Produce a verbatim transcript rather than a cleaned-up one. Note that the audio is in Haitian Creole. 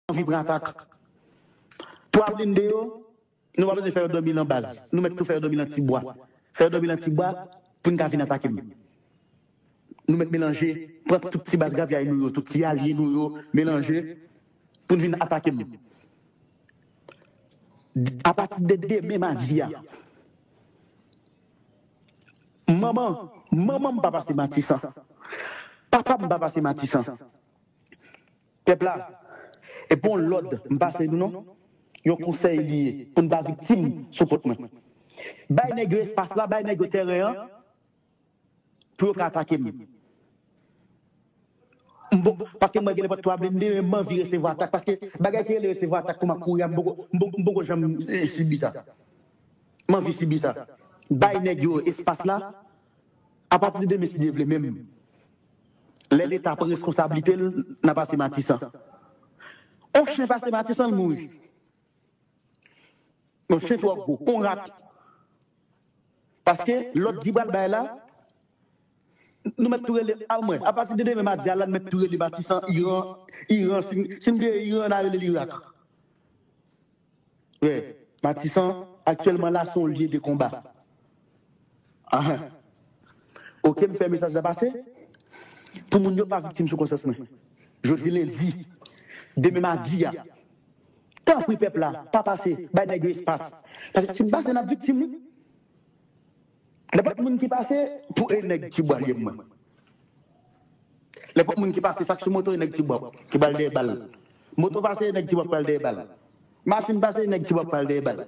anvi pran atak. Twa blende yo, nou pa bezwen fè yo dòmi nan baz. Nou mèt tou fè yo dòmi nan ti bwa. Fè yo dòmi nan ti bwa pou n ka vin atake m. Nou mèt melanje, pran tout ti baz gravyay nou yo, tout ti alye nou yo, melanje pou n vin atake m. Apati de demen madi a, manman, manman m pa pase Matisan. Papa m pa pase Matisan. Pèp la, e pa yon lòd m pase nou non. Yon konsèy li ye pou n pa viktim sou kont mwen. Bay nèg yo espas la, bay nèg yo tèren an pou yo ka atake m. M bon, paske mwen gen nenpòt twa blende, men m anvi resevwa atak. Paske bagay ki rele resevwa atak kòm ap kouri a, m poko, m poko, m poko janm eh, sibi sa. M anvi sibi sa. Bay nèg yo espas la, apati de demen, si Dye vle, menm lè Leta pran reskonsablite l, n a pase Matisan. On chen pase Matisan, l mouri. Yon chen twò gwo, on rat. Paske lòd ki pral bay la, nou mèt tou rele, a mwen, apati de demen madi a la, nou mèt tou rele Matisan, Iran, Iran, si, si m te Iran, n a rele l Irak. Wi, Matisan, aktyèlman la, se yon lye de konba. Ahan. Oke, m fè mesaj la pase. Pou moun yo pa viktim sou konsyans mwen. Jodi lendi, demen madi a. Tanpri pèp la, pa pase, bay nèg yo espas. Paske si m pase, n ap viktim, wi. Nenpòt moun ki pase, pou e nèg ti bwa l ye mwen. Nenpòt moun ki pase, sa k sou moto, e nèg ti bwa ki pral dèyè bal. Moto pase, e nèg ti bwa pral dèyè bal. Machin pase, e nèg ti bwa pral dèyè bal.